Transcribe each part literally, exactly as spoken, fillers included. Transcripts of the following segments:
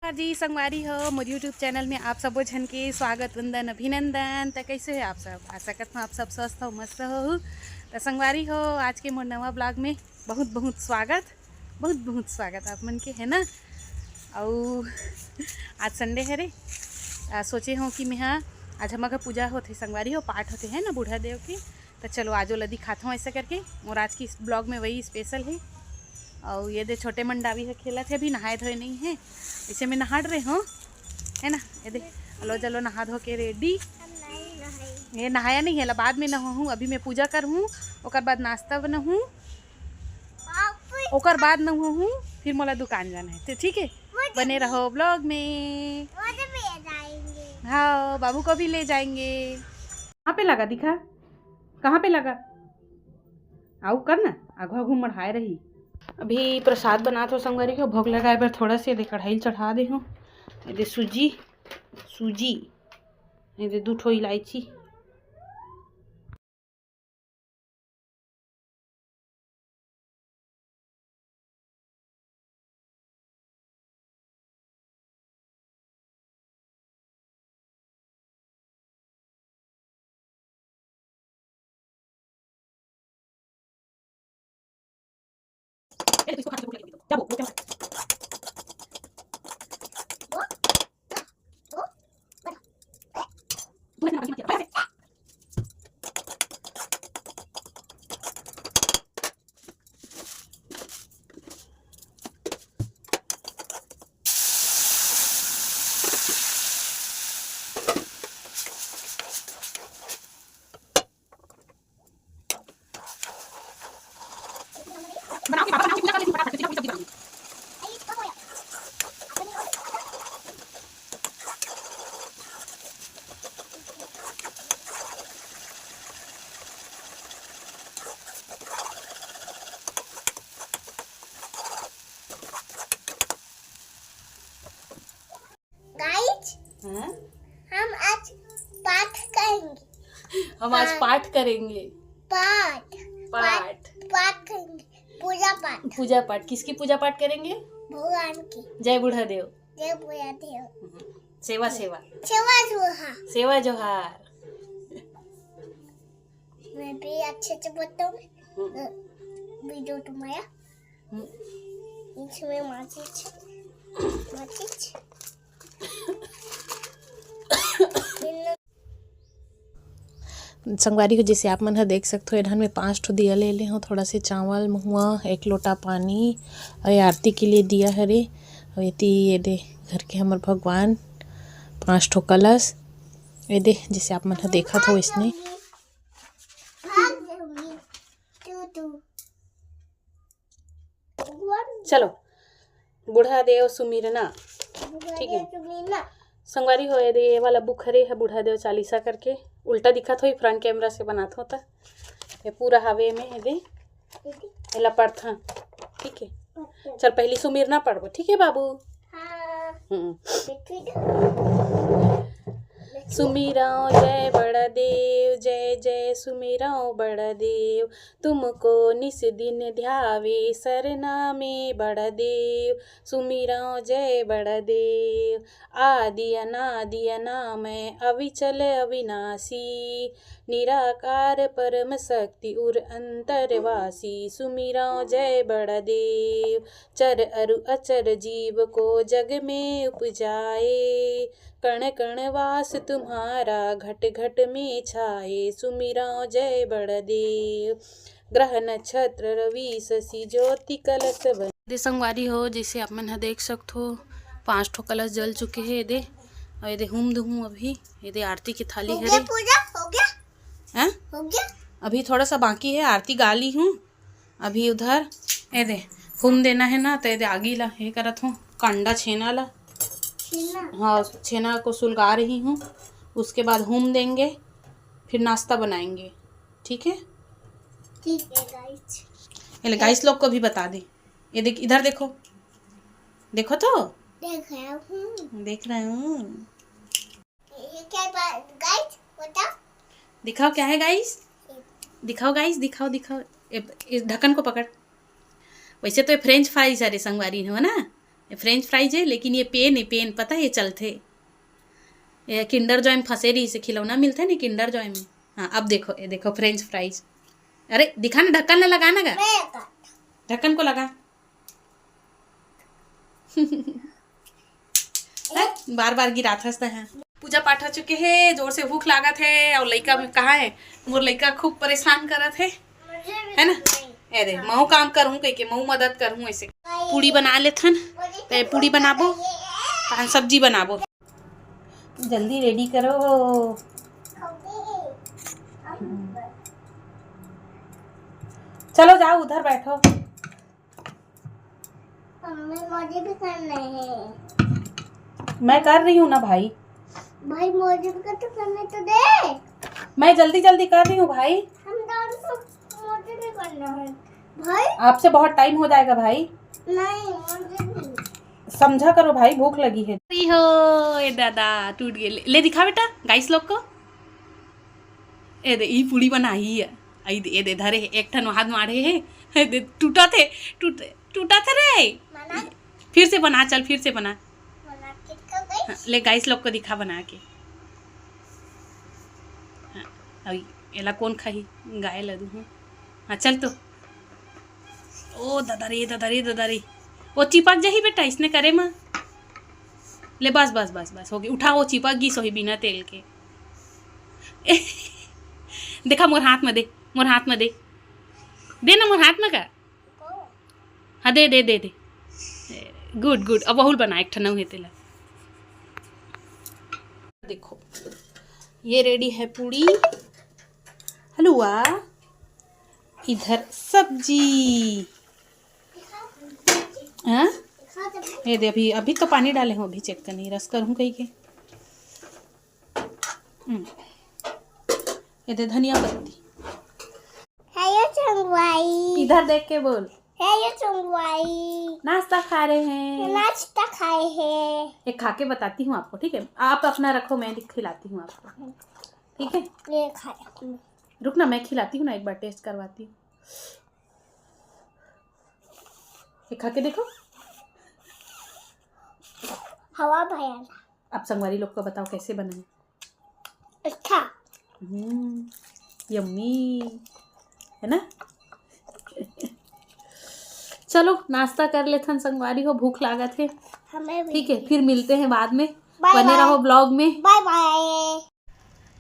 जी संगवारी हो, मोर YouTube channel में आप सबो झन के स्वागत, वंदन, अभिनंदन। त कैसे हो आप सब? आशा करत हूँ आप सब स्वस्थ हो, मस्त हो। त संगवारी हो, आज के मोर नवा ब्लॉग में बहुत बहुत स्वागत, बहुत बहुत स्वागत आप मन के, है ना। अउ आज संडे हरे, आ, सोचे हो कि मेहा आज हमर घर पूजा होथे संगवारी हो, पाठ होथे है ना बूढ़ा देव के। त चलो आज ओला दिखात हूँ ऐसा करके। और आज की इस ब्लॉग में वही स्पेशल है। अउ ये दे छोटे मन डावी ह खेलत हे, अभी नहाए धोए नहीं है, इसे में नहाड़ रहे हो, है ना। ये दे, अलो जलो नहा धो के रेडी। ये नहाया नहीं है ला, बाद में नहाहूँ, अभी मैं पूजा करहूँ, ओकर बाद नाश्ता बनहूँ, ओकर बाद नहाहूँ, फिर मोला दुकान जाना है। तो ठीक है, बने रहो ब्लॉग में। हाँ, बाबू को भी ले जाएंगे। कहाँ पे लगा दिखा, कहाँ पे लगा? आऊ कर ना, आघू आघू मढ़ाए रही। अभी प्रसाद बनात हो संगवारी हो, भोग लगाए बर थोड़ा से दे कढ़ाई ल चढ़ा दे हो। ये दे सूजी, सूजी, ये दे दू ठो इलायची। गाइस, हाँ? हम आज पाठ करेंगे। हम आज पाठ। पाठ करेंगे। पाठ। पाठ। पाठ करेंगे। पूजा पाठ। पूजा पाठ। किसकी पूजा पाठ करेंगे? भगवान की। जय बूढ़ा देव। जय बूढ़ा देव। सेवा, सेवा। सेवा जोहार। सेवा जोहार। मैं भी अच्छे से बोलता हूँ। हम्म। वीडियो तुम्हारा। हम्म। इसमें माचिस, माचिस। संगवारी हो, जैसे आप मन ह देख सकथो, एडहन में पाँच ठो दिया ले ले हो, थोड़ा से चावल, महुआ, एक लोटा पानी, और ये आरती के लिए दिया हरे। और एती ये दे घर के हमर भगवान, पाँच ठो कलश, ये दे जैसे आप मन ह देखत हो इसने। चलो, बूढ़ा देव सुमिरना। ठीक है। सुमिरना। संगवारी हो, ये दे, ये वाला बुक हरे है बूढ़ा देव चालीसा करके। उल्टा दिखत होही, फ्रंट कैमरा से बनात हो त। ये पूरा हवे में, ये दे, एला पढ़था। ठीक है। चल, पहली सुमिरना पढ़बो, ठीक है बाबू? हाँ। हम्म। सुमिरंव जय बड़ा देव, जय जय सुमिरंव बड़ा देव, तुमको निस दिन ध्यावे सरना में बड़ा देव। सुमिरंव जय बड़ा देव, आदि अनादि अनामय अविचल अविनाशी, निराकार परम शक्ति उर अंतरवासी। सुमिरंव जय बड़ा देव, चर अरु अचर जीव को जग में उपजाए, कण कण वास तुम्हारा घट घट में छाए। सुमिरंव जय बड़ा देव, ग्रह नक्षत्र रवि शशि ज्योति कलश बन। दे संगवारी हो, जैसे आप मन ह देख सकथो, पांच ठो कलश जल चुके हे। ये दे, और ये दे हुम दुहूं अभी। ये दे आरती के थाली हो हरे। गया पूजा? हो गया? हैं? हो गया? अभी थोड़ा सा बाकी है, आरती गा ली हूँ अभी उधर। ये दे, हुम देना है ना, तो ये दे आगी ला ये करत हूँ, कांडा छेना ला। छेना? हाँ, छेना को सुलगा रही हूँ। उसके बाद हुम देंगे, फिर नाश्ता बनाएंगे। ठीक है? ठीक है गाइस। ये ले, गाइस लोग को भी बता दे। ये देख, इधर देखो, देखो तो। देख रहा हूँ। देख रहा हूँ। ये क्या बात, गाइस, बताओ। दिखाओ क्या है गाइस, दिखाओ गाइस, दिखाओ, दिखाओ। ये, इस ढक्कन को पकड़। वैसे तो ये फ्रेंच फ्राइज है रे संगवारी हो ना, ये फ्रेंच फ्राइज है, लेकिन ये पेन है, पेन, पता है, ये चलथे। ये किंडर जॉय में फंसे रही, इसे खिलौना मिलता है ना किंडर जॉय में। हाँ, अब देखो, ये देखो फ्रेंच फ्राइज। अरे दिखा ना, ढक्कन ला लगा ना गा। मैं लगा। ढक्कन को लगा। हैं? बार बार गिराथस तैं ह। पूजा पाठ हो चुके हे, जोर से भूख लागत हे। और लइका भी कहाँ हे? मोर लइका खूब परेशान करत हे, है ना? ए दे, महू काम करहूँ कहिके, महू मदद करहूँ ऐसे। पूड़ी बना लेथन, तैं पूड़ी बनाबो, तहन सब्जी बनाबो। जल्दी रेडी करो। चलो जाओ उधर बैठो। मम्मी, मुझे भी करना है। मैं कर रही हूँ ना भाई। भाई, मुझे भी तो करने तो दे। मैं जल्दी जल्दी कर रही हूँ भाई। हम दोनों को, मुझे भी करना है भाई। आपसे बहुत टाइम हो जाएगा भाई। नहीं, मुझे भी। समझा करो भाई, भूख लगी है। अरे हो, ए दादा, टूट गए। ले, ले दिखा बेटा गाइस लोग को। ए दे, ई पूड़ी बनाई है। आई दे, ए दे, धरे हे, एक ठन हाथ मारे हे। ए दे, टूटा थे, टूट, टूटा थे रे। मना। फिर से बना, चल, फिर से बना। मना किसको गई? हाँ, ले गाइस लोग को दिखा बना के। हाँ, अभी एला कौन खाही? गाय ला दूँ। हाँ, चल तो। ओ दादा रे, दादा रे, दादा रे। वो चिपक जाही बेटा, इसने करे मा। ले बस, बस, बस, बस, हो गई। उठा, वो चिपक गई सोही बिना तेल के। देखा मोर हाथ में दे, मोर हाथ में दे। दे ना मोर हाथ में का। हाँ, दे, दे, दे, दे। गुड, गुड। अब बहुल बना, एक ठन हे तेला। देखो, ये रेडी है पूड़ी, हलवा, इधर सब्जी। हाँ? ये दे, अभी, अभी तो पानी डाले हूँ, अभी चेक करनी, रस करूँ कहिके। हम्म। ये दे धनिया पत्ती। हेलो संगवारी। इधर देख के बोल। हेलो संगवारी। नाश्ता खा रहे हैं। नाश्ता खाए हैं। एक खा के बताती हूँ आपको, ठीक है? आप अपना रखो, मैं खिलाती हूँ आपको, ठीक है? ये खाए। रुक ना, मैं खिलाती हूँ ना, एक बार टेस्ट करवाती हूँ। ये खा के देखो। हवा भया। आप संगवारी लोग को बताओ कैसे बना है। अच्छा। हम्म, यम्मी, है ना? चलो नाश्ता कर लेथन संगवारी हो, भूख लागत है। हमें भी। ठीक है, फिर मिलते हैं बाद में। बाय बने बाय। रहो ब्लॉग में। बाय बाय।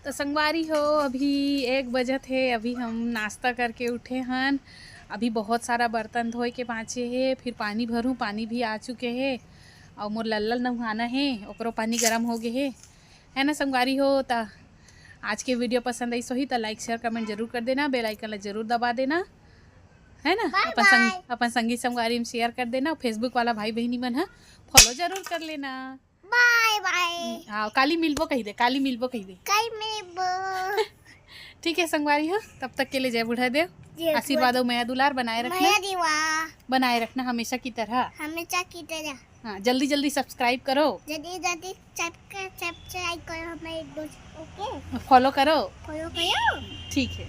तो संगवारी हो, अभी एक बजत हे, अभी हम नाश्ता करके उठे हन। अभी बहुत सारा बर्तन धोए के बाँचे हे, फिर पानी भरूँ, पानी भी आ चुके हे। और मोर लल्ला नहाना हे, ओकरो पानी गरम हो गए हे, है ना संगवारी हो। त आज के वीडियो पसंद आइस होही त लाइक, शेयर, कमेंट जरूर कर देना, बेल आइकन ला जरूर दबा देना, है ना। बाय अपन संग, बाय। अपन संगी संगवारी में शेयर कर देना, Facebook वाला भाई बहिनी मन ह फॉलो जरूर कर लेना। बाय बाय। हाँ, काली मिलबो कही दे, काली मिलबो कही दे। काली मिलबो। ठीक है संगवारी हो, तब तक के लिए जय बुढ़ा देव। जय आशीर्वाद बुढ़ा और मया दुलार बनाए रखना। मया दीवा। बनाए रखना हमेशा की तरह। हमेशा की तरह। हाँ, जल्दी जल्दी सब्सक्राइब करो। जल्दी जल्दी सब्सक्राइब, सब्सक्राइब करो हमारे दोस्त, ओके? फॉलो करो। फॉलो करो। ठीक है।